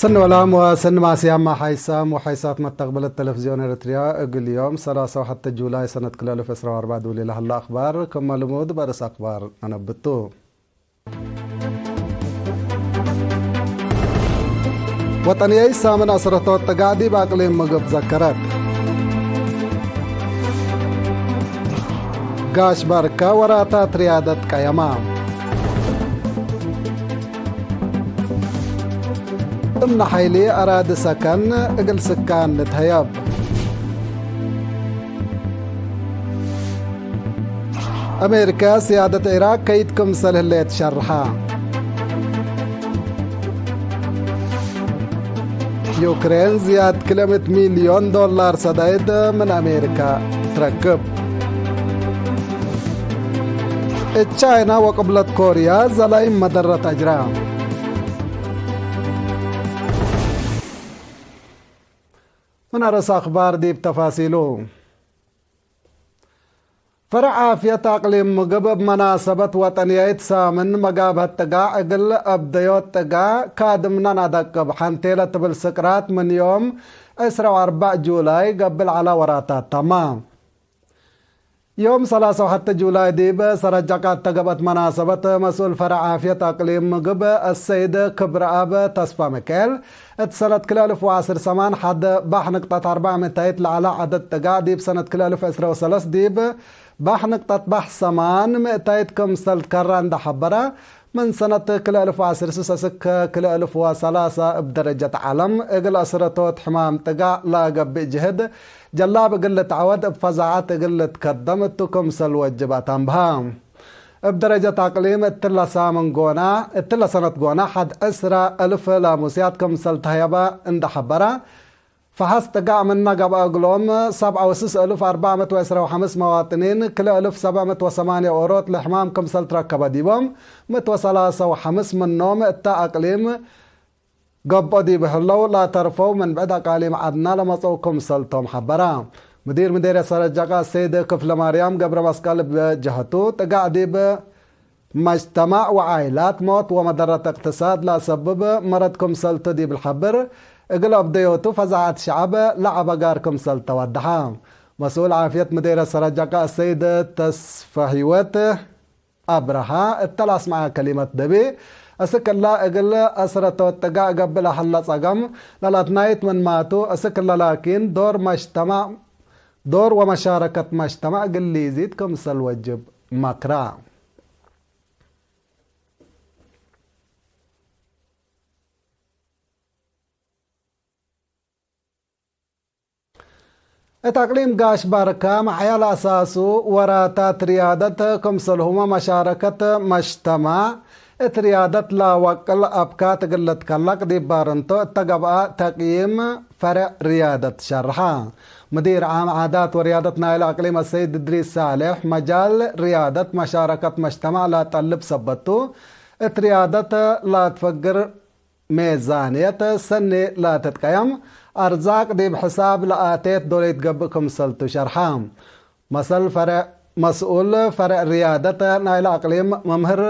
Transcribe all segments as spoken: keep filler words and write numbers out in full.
ሰኒ ወላም ወሰኒ ማስያማ ሓይሳም ወሓይሳት መተቅብለት ተለፍዝዮን ኤረትርያ፣ እግል ዮም ሰላሳ ወሐተ ጁላይ ሰነት ክልኤ አልፍ ዕስራ ወአርበዕ ዱሊ ለሀለ አክባር፣ ክመ ልሙድ በርስ አክባር ነነብቱ። ወጠንየይ ሳምን አስረቶት ጥጋዕ ዲብ አቅሊም ምግብ ዘከረት። ጋሽ ባርከ ወራታት ርያደት ቀየማ። እምነ ሐይሊ አራዲ ሰከን እግል ስካን ንትሀየብ። አሜሪከ፣ ስያደት ዒራቅ ከይት ክምሰል ህሌት ሸርሐ። ዩክሬን ዝያድ ክልኤ ምእት ሚልዮን ዶላር ሰዳይት ምን አሜሪከ ትረክብ። እት ቻይና ወቅብለት ኮርያ ዘላይም መደረት አጅራ። ምን አርስ አክባር ዲብ ተፋሲሉ። ፈርዕ ዓፍየት አቅሊም ምግብ እብ መናሰበት ወጠንያይት ሳምን መጋብሀት ጥጋዕ እግል አብደዮት ጥጋዕ ካድምነ ነአደቅብ። ሐንቴለ ትብል ስቅራት ምን ዮም ዕስራ ወአርበዕ ጁላይ ገብእ ለዐላ ወራታት ተመ። ዮም ሰላሳ ወሐተ ጁላይ ዲብ ሰረጀቃት ተገብአት መናሰበት መስኡል ፈርዕ ዓፍየት አቅሊም ምግብ አሰይድ ክብረአብ ተስፋሚካኤል፣ እት ሰነት ክልኤ አልፍ ወዐስር ሰማን ሐድ ባሕ ንቅጠት አርበዕ ምእታይት ለዐለ ዐደድ ጥጋዕ ዲብ ሰነት ክልኤ አልፍ ዕስራ ወሰለስ ዲብ ባሕ ንቅጠት ባሕ ሰማን ምእታይት ክምሰል ትከረ እንደ ሐበረ፣ ምን ሰነት ክልኤ አልፍ ወዐስር ስስ እስክ ክልኤ አልፍ ወሰላሳ እብ ደረጀት ዐለም እግል አስረቶት ሕማም ጥጋዕ ለገብእ ጅህድ ጀላብ እግል ልትዐወድ እብ ፈዛዐት እግል ልትከደም እቱ ክምሰል ወጅብ አተንብሀ። እብ ደረጀት አቅሊም እትለ ሳምን ጎነ፣ እትለ ሰነት ጎነ ሐድ ዕስራ እልፍ ላሙስያት ክምሰል ተህየበ እንደ ሐበረ፣ ፈሐስ ጥጋዕ ምነ ገብአ እግሎም ሰብዓ ወስስ እልፍ አርበዕ ምእት ወዕስራ ወሐምስ መዋጥኒን ክልኤ እልፍ ሰብዕ ምእት ወሰማንያ ኦሮት ለሕማም ክምሰል ትረከበ ዲቦም፣ ምእት ወሰላሳ ወሐምስ ምኖም እተ አቅሊም ገብኦ ዲብ ህለው ላተርፈው ምን ብዕድ አቃሊም ዐድና ለመጽአው ክምሰልቶም ሐበረ። ምዲር ምዴርየት ሰረጀቃ ሰይድ ክፍለማርያም ገብረመስቀል እብ ጀሀቱ፣ ጥጋዕ ዲብ መጅተማዕ ወዓይላት ሞት ወመደረት እቅትሳድ ለአሰብብ መረድ ክምሰልቱ ዲብ ልሐብር፣ እግል አብደዮቱ ፈዛዐት ሸዐብ ለዐበ ጋር ክምሰል ተወደሐ። መስኡል ዓፍየት ምዴርየት ሰረጀቃ ሰይድ ተስፈህይወት አብርሃ እተ ለአስመዐ ከሊመት ደቢ፣ እስክ እለ እግል አስረቶት ጥጋዕ ገብእ ለሀለ ጸገም ለለአትናይት ምንማቱ፣ እስክ እለ ላኪን ዶር መጅተማዕ፣ ዶር ወመሻረከት መጅተማዕ እግል ሊዚድ ክምሰል ወጅብ መክረ። እት አቅሊም ጋሽ ባርከ መሕያ ለአሳሱ ወራታት ርያደት ክምሰልሁመ መሻረከት መጅተማዕ እት ርያደት ለወቅል አብካት እግል ልትከለቅ ዲብ ባርንቶ እተ ገብአ ተቅዪም ፈርዕ ርያደት ሸርሐ። ምዲር ዓም ዓዳት ወርያደት ናይለ አቅሊም አሰይድ እድሪስ ሳሌሕ፣ መጃል ርያደት መሻረከት መጅተማዕ ለጠልብ ሰበት ቱ፣ እት ርያደት ለትፈግር ሜዛንየት ሰኒ ለትትቀየም፣ አርዛቅ ዲብ ሕሳብ ለአቴት ዶል ኢትገብእ ክምሰልቱ ሸርሐ። መሰል ፈርዕ፣ መስኡል ፈርዕ ርያደት ናይለ አቅሊም መምህር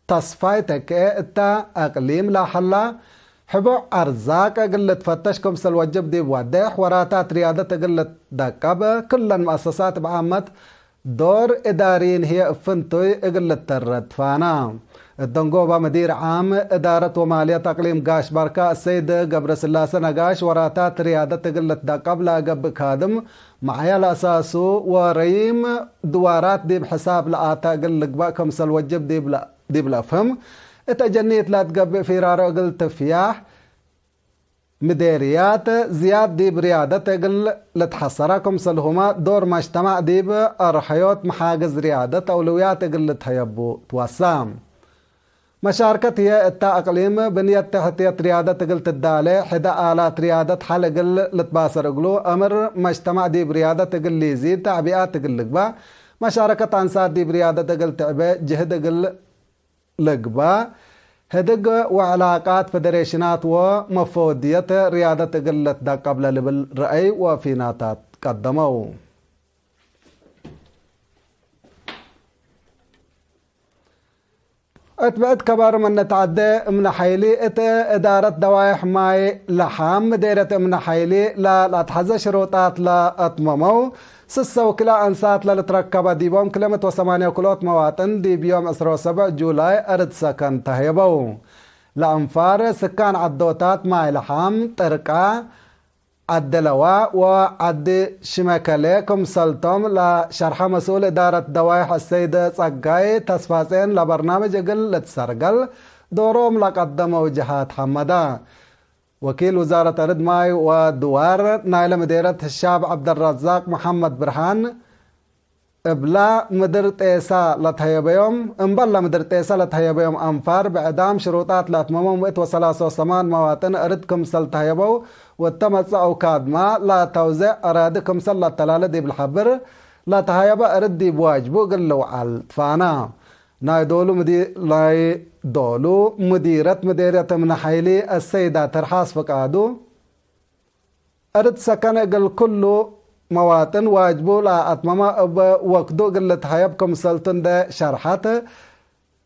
ተስፋይ ተክኤ፣ እተ አቅሊም ለሀላ ሕቡዕ አርዛቅ እግል ልትፈተሽ ክምሰል ወጅብ ዲብ ወዴሕ፣ ወራታት ርያደት እግል ልትደቀብ፣ ክለን መአሰሳት እብ ዓመት ዶር እዳሪን ህዬ እብ ፍንቱይ እግል ልተረድ ፋና። እት ደንጎበ ምዲር ዓም እዳረት ወማልየት አቅሊም ጋሽ ባርካ አሰይድ ገብረስላሴ ነጋሽ፣ ወራታት ርያደት እግል ልትደቀብ ለገብእ ካድም መዓያ ለአሳሱ ወረይም ድዋራት ዲብ ሕሳብ ለአተ እግል ልግበእ ክምሰል ወጅብ ዲብ ለ-፣ ዲብ ለአፍህም፣ እት አጀኒት ለትገብእ ፊራሮ እግል ትፍያሕ፣ ምዴርያት ዝያድ ዲብ ርያደት እግል ልትሐሰራ ክምሰልሁመ፣ ዶር መጅተማዕ ዲብ አርሐዮት መሓግዝ ርያደት አውለውያት እግል ልትሀየቡ ትወሳ። መሻርከት ህዬ እተ አቅሊም ብንየት ተሕትየት ርያደት እግል ትዳሌ፣ ሕደ አላት ርያደት ሐል እግል ልትባሰር እግሉ፣ አምር መጅተማዕ ዲብ ርያደት እግል ሊዚድ፣ ተዕቢአት እግል ልግበእ፣ መሻረከት አንሳት ዲብ ርያደት እግል ትዕቤ፣ ጅህድ እግል ልግበእ፣ ህድግ ወዕላቃት ፌዴሬሽናት ወመፎድየት ርያደት እግል ልትደቀብ ለልብል ረአይ ወፊናታት ቀደመው። እት ብዕድ ከበር ምን ተዐዴ እምነ ሐይሊ፣ እት እዳረት ደዋይሕ ማይ ለሓም ምዴርየት እምነ ሐይሊ ለለአትሐዘ ሽሩጣት ለአትመመው ስሰ ወክልኤ አንሳት ለልትረከበ ዲቦም ክልኤ ምእት ወሰማንያ ክልኦት መዋጥን ዲብ ዮም ዕስራ ወሰብዕ ጁላይ እርድ ሰከን ተህየበው። ለአንፋር ስካን ዐዶታት ማይ ለሓም፣ ጥርቃ፣ ዐዲ ለዋ ወዐዲ ሽመከሌ ክምሰልቶም ለሸርሐ መስኡል እዳረት ደዋይሕ አሰይድ ጸጋይ ተስፋጼን ለበርናምጅ እግል ልትሰርገል ዶሮም ለቀደመው ጀሃት ሐመደ። ወኪል ውዛረት አርድ ማይ ወድዋር ናይለ ምዴረት ህሻብ ዐብደልረዛቅ መሐመድ ብርሃን፣ እብላ ምድር ጤሳ ለተህየበዮም፣ እምበል ለምድር ጤሳ ለተህየበዮም አንፋር ብዕዳም ሽሩጣት ለአትመመው ምእት ወሰላሳ ወሰማን መዋጥን እርድ ክምሰል ተህየበው ወተመጽአው ካድማ ለተውዜዕ አራዲ ክምሰል ለአተላለ ዲብ ለሐብር፣ ለተህየበ እርድ ዲብ ዋጅቡ እግል ልውዓል ትፋና። ናይ ዶሉ ምዲ-፣ ናይ ዶሉ ምዲረት ምዴርየት እምነ ሐይሊ አሰይዳ ተርሓስ ፍቃዱ፣ እርድ ሰከን እግል ክሉ መዋጥን ዋጅቡ ለአትመመ እብ ወክዱ እግል ልትሀየብ ክምሰልቱ እንዴ ሸርሐት፣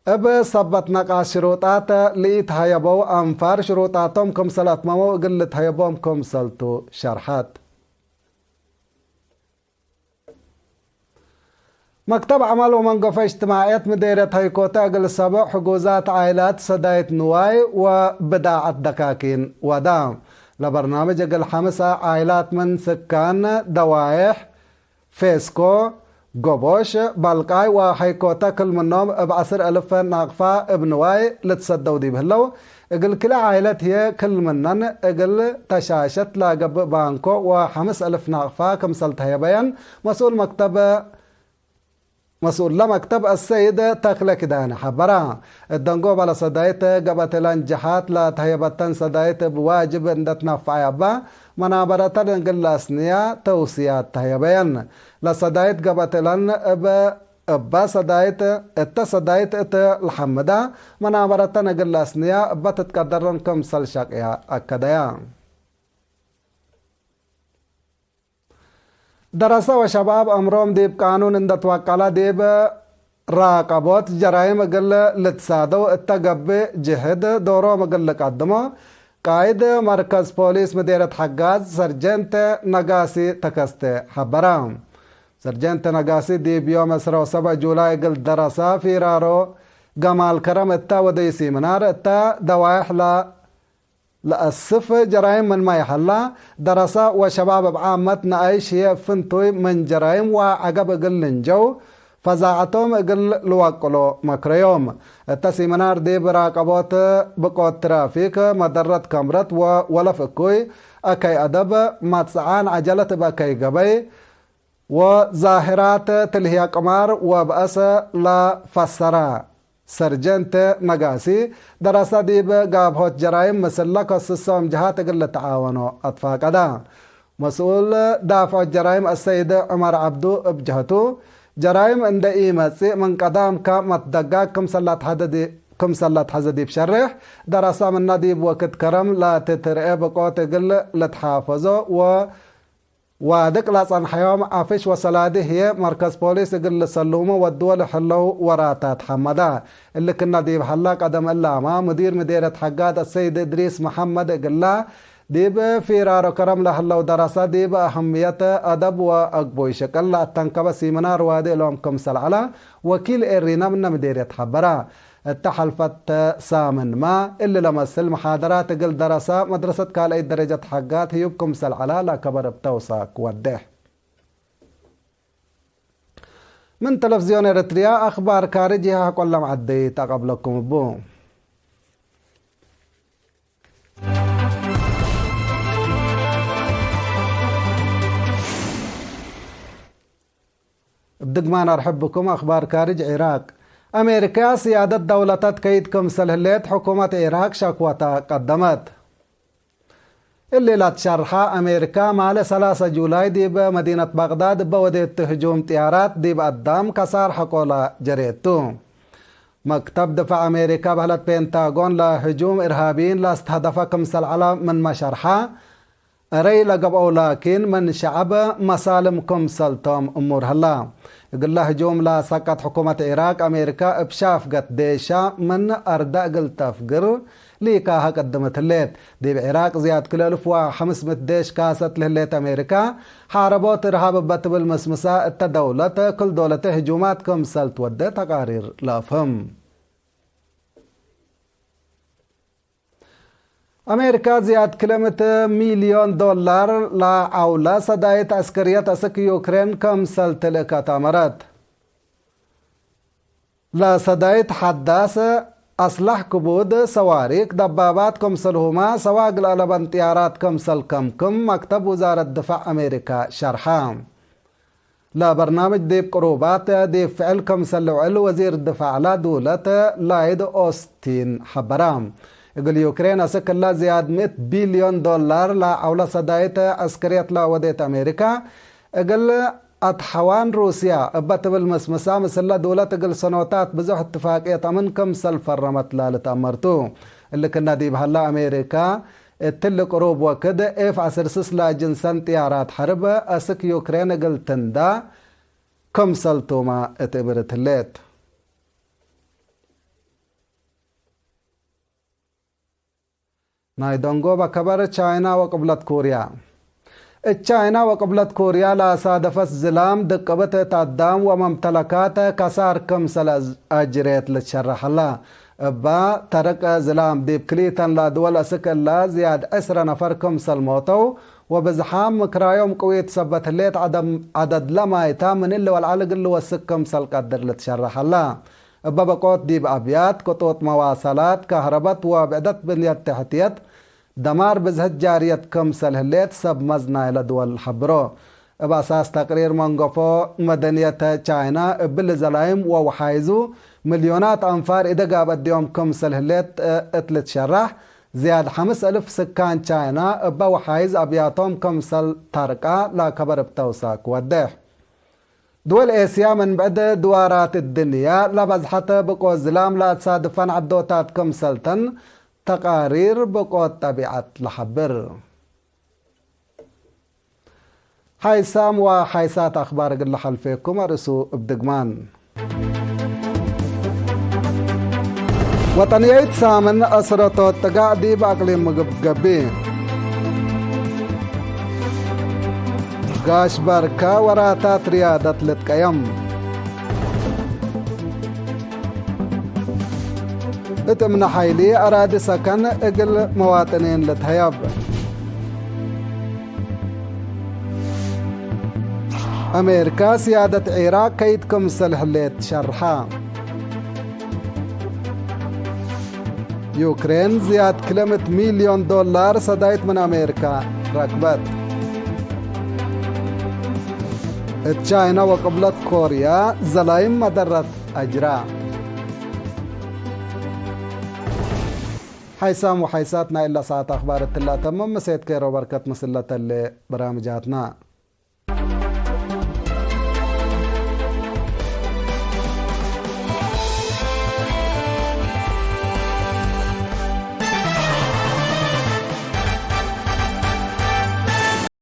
እብ ሰበት ነቃሽ ሽሩጣት ለኢትሀየበው አንፋር ሽሩጣቶም ክምሰል አትመመው እግል ልትሀየቦም ክምሰልቱ ሸርሐት። መክተብ ዐመል ወመንገፎ እጅትማዕየት ምዴርየት ሀይኮተ እግል ሰብዕ ሕጉዛት ዓይላት ሰዳይት ንዋይ ወብዳዐት ደካኪን ወዳ። ለበርናምጅ እግል ሐምሰ ዓይላት ምን ስካን ደዋይሕ፣ ፌስኮ፣ ጎቦሽ፣ ባልቃይ ወሀይኮተ ክል ምኖም እብ ዐስር እልፍ ናቅፋ እብ ንዋይ ልትሰደው ዲብ ህለው፣ እግል ክልኤ ዓይለት ህዬ ክል ምነን እግል ተሻሸት ለገብእ ባንኮ ወሐምስ እልፍ ናቅፋ ክምሰል ተህየበየን መስኡል መክተብ፣ መስኡል ለመክተብ አሰይድ ተክለ ኪዳነ ሐበረ። እት ደንጎበ ለሰዳይት ገብአት እለን ጀሃት ለተህየበተን ሰዳይት እብ ዋጅብ እንዴ ትነፈዐ እበ መናበረተን እግል ለአስንያ ተውስያት ተህየበየን። ለሰዳይት ገብአት እለን እብ እበ ሰዳይት፣ እተ ሰዳይት እት ለሐምዳ መናበረተን እግል ለአስንያ እበ ትትቀደረን ክምሰል ሸቅያ አከደያ። ደረሰ ወሸባብ አምሮም ዲብ ቃኑን እንደ ትወቀለ ዲብ ራቀቦት ጀራይም እግል ልትሳደው እተ ገብእ ጅህድ ዶሮም እግል ልቀድሞ ቃይድ መርከዝ ፖሊስ ምዴርየት ሐጋዝ ሰርጀንት ነጋሲ ተከስተ ሐበረ። ሰርጀንት ነጋሲ ዲብ ዮም ዕስራ ወሰብዕ ጁላይ እግል ደረሰ ፊራሮ ገማል ከረም እተ ወደይ ሲምናር እተ ደዋይሕ ለ-፣ ለአስፍ ጀራይም ምንመ ይሀላ፣ ደረሰ ወሸባብ እብ ዓመት ነአይሽ ህዬ ፍንቱይ ምን ጀራይም ወዐገብ እግል ልንጀው ፈዛዐቶም እግል ልወቅሎ መክረዮም። እተ ሲምናር ዲብ ራቀቦት ብቆት ትራፊክ፣ መደረት ከምረት ወወለፍ እኩይ፣ አከይ አደብ፣ መጽዓን ዐጀለት እብ አከይ ገበይ፣ ወዛህራት ትልህያ ቅማር ወብአስ ለፈሰረ ሰርጀንት ነጋሲ፣ ደረሰ ዲብ ጋብሆት ጀራይም ምስለ ከስሶም ጀሃት እግል ልትዓወኖ አትፋቀደ። መስኡል ዳፍዖት ጀራይም አሰይድ ዑመር ዐብዱ እብ ጀህቱ፣ ጀራይም እንደ ኢመጽእ ምን ቀዳምከ መትደጋግ ክምሰል ለአትሐዘ ዲ-፣ ክምሰል ለአትሐዘ ዲብ ሸሬሕ፣ ደረሰ ምነ ዲብ ወክድ ከረም ለትትርኤ ብቆት እግል ልትሓፈዞ ወ ዋድቅ ለጸንሐዮም ዐፍሽ ወሰላዲ ህዬ መርከዝ ፖሊስ እግል ልሰሉሙ ወድወ ለህለው ወራታት ሐመዳ። እሊ ክነ ዲብ ሀላ ቀደም እላመ፣ ሙዲር ምዴርየት ሐጋዝ አሰይድ እድሪስ መሐመድ እግላ፣ ዲብ ፊራሮ ከረም ለህለው ደረሰ ዲብ አህምየት አደብ ወአግቡይ ሽቅል ለአተንከበ ሲምናር ዋዲ እሎም ክምሰል ዐለ፣ ወኪል ኤሪና ምነ ምዴርየት ሐበረ። እተ ሐልፈት ሳምንመ እሊ ለመስል መሓደራት እግል ደረሰ መድረሰት ካልአይት ደረጀት ሐጋዝ ህዩብ ክምሰል ዐላ ለከበር እብ ተውሳክ ወዴሕ። ምን ተለፍዝዮን ኤረትርያ አክባር ካርጅ ይሃ ሐቆ ለመዐደይት አቀብለኩም እቡ። እብ ድግማን አርሕብ ብኩም። አክባር ካርጅ ዒራቅ። አሜሪካ ስያደት ደውለተ ትከይድ ክምሰል ህሌት ሕኩመት ዒራቅ ሸክወተ ቀደመት። እሊ ለትሸርሐ፣ አሜሪካ ማለ ሰላሰ ጁላይ ዲብ መዲነት በግዳድ እበ ወዴቱ ህጁም ጥያራት ዲብ አዳም ከሳር ሐቆለ ጀሬቱ። መክተብ ድፋዕ አሜሪካ በህለት ፔንታጎን ለህጁም እርሃብይን ለአስተህደፈ ክምሰል ዐለ ምንመ ሸርሐ፣ እረይ ለገብአው ላኪን ምን ሸዐብ መሳልም ክምሰልቶም እሙር ሀላ። እግለ ህጁም ለአሰቀት ሕኩመት ዒራቅ፣ አሜሪካ እብ ሻፍገት ዴሻ ምን አርደ እግል ተፍግር ሊካሀ ቅድምት ህሌት። ዲብ ዒራቅ ዝያድ ክል እልፍ ወሐምስ ምእት ዴሽ ካሰት ለህሌት አሜሪካ፣ ሓረቦት እርሃብ እበ ትብል ምስምሳ እተ ደውለት ክል ዶለተ ህጁማት ክምሰል ትወዴ ተቃሪር ለአፍህም። አሜሪካ ዝያድ ክል ምእት ሚልዮን ዶላር ለዐውለ ሰዳይት ዐስከርየት አስክ ዩክሬን ክምሰል ትልእከት አመረት። ለሰዳይት ሐዳስ አስላሕ ክቡድ፣ ሰዋሪክ፣ ደባባት ክምሰልሁመ ሰዋግ ለአለበን ጥያራት ክምሰል ከምክም መክተብ ውዛረት ድፋዕ አሜሪካ ሸርሐ። ለበርናምጅ ዲብ ቅሩባት ዲብ ፍዕል ክምሰል ልውዕል ወዚር ድፋዕ ለዱለት ላይድ ኦስቲን ሐበረ። እግል ዩክሬን አስክ እለ ዝያድ ምእት ቢልዮን ዶላር ለዐውለ ሰዳይት ዐስከርየት ለወዴት አሜሪካ፣ እግል አትሐዋን ሩስያ እበ ትብል ምስምሳ፣ ምስለ ዱለት እግል ሰኖታት ብዙሕ እትፋቅየት አምን ክምሰል ፈረመት ለልትአመር ቱ። እሊ ክነ ዲብ ሀለ፣ አሜሪካ እትሊ ቅሩብ ወክድ ኤፍ ዐስር ስስ ለጅንሰን ጥያራት ሐርብ አስክ ዩክሬን እግል ትንዳ ክምሰልቱመ እት እብርት ህሌት። ናይ ደንጎበ ከበር ቻይና ወቅብለት ኮርያ። እት ቻይና ወቅብለት ኮርያ ለአሳደፈት ዝላም ድቅብት እት አዳም ወመምተለካት ከሳር ክምሰል አጅሬት ልትሸረሕ ሀላ። እበ ተርቅ ዝላም ዲብ ክልኢተን ለአድወል አስክ እለ ዝያድ ዕስረ ነፈር ክምሰል ሞተው ወብዝሓም ምክራዮም ቅዊት ሰበት ህሌት ዐደም-፣ ዐደድ ለማይታ ምን እሊ ወለዐል እግል ልወስክ ክምሰል ቀድር ልትሸረሕ ሀላ። እበ በቆት ዲብ አብያት፣ ቅጡጥ መዋሰላት፣ ከህረበት ወብዕደት ብንየት ተሕትየት ደማር ብዝሕት ጃርየት ክምሰል ህሌት ሰብ መዝ ናይለ ድወል ሐብሮ። እብ አሳስ ተቅሪር መንገፎ መደንየት ቻይና እብሊ ዘላይም ወወሓይዙ ምልዮናት አንፋር ኢደጋብ አድዮም ክምሰል ህሌት እት ልትሸራሕ፣ ዝያድ ሐምስ እልፍ ስካን ቻይና እበ ወሓይዝ አብያቶም ክምሰል ታርቃ ለከበር እብ ተውሳክ ወዴሕ። ድወል ኤስያ ምን ብዕድ ድዋራት እድንያ ለበዝሐት ብቆት ዝላም ለአትሳድፈን ዐዶታት ክምሰልተን ተቃሪር ብቆት ጠቢዐት ለሐብር። ሓይሳም ወሓይሳት አክባር እግል ለሐልፌኩም አርእሱ እብ ድግማን። ወጠንየይት ሳምን አስረቶት ጥጋዕ ዲብ አቅሊም ምግብ ገብእ። ጋሽ ባርከ ወራታት ርያደት ልትቀየም። እት እምነ ሐይሊ አራዲ ሰከን እግል መዋጥኒን ልትሀየብ። አሜሪካ ስያደት ዒራቅ ከይት ክምሰል ህሌት ሸርሐ። ዩክሬን ዝያድ ክለ ምእት ሚልዮን ዶላር ሰዳይት ምን አሜሪካ ረክበት። እት ቻይና ወቅብለት ኮርያ ዘላይም መደረት አጅራ። ሓይሳም ወሓይሳት ናይ እለ ሰዓት አኽባር እትለ አተምም፣ ምሴት ኬሮ በርከት ምስል ለተሌ በራምጃትና።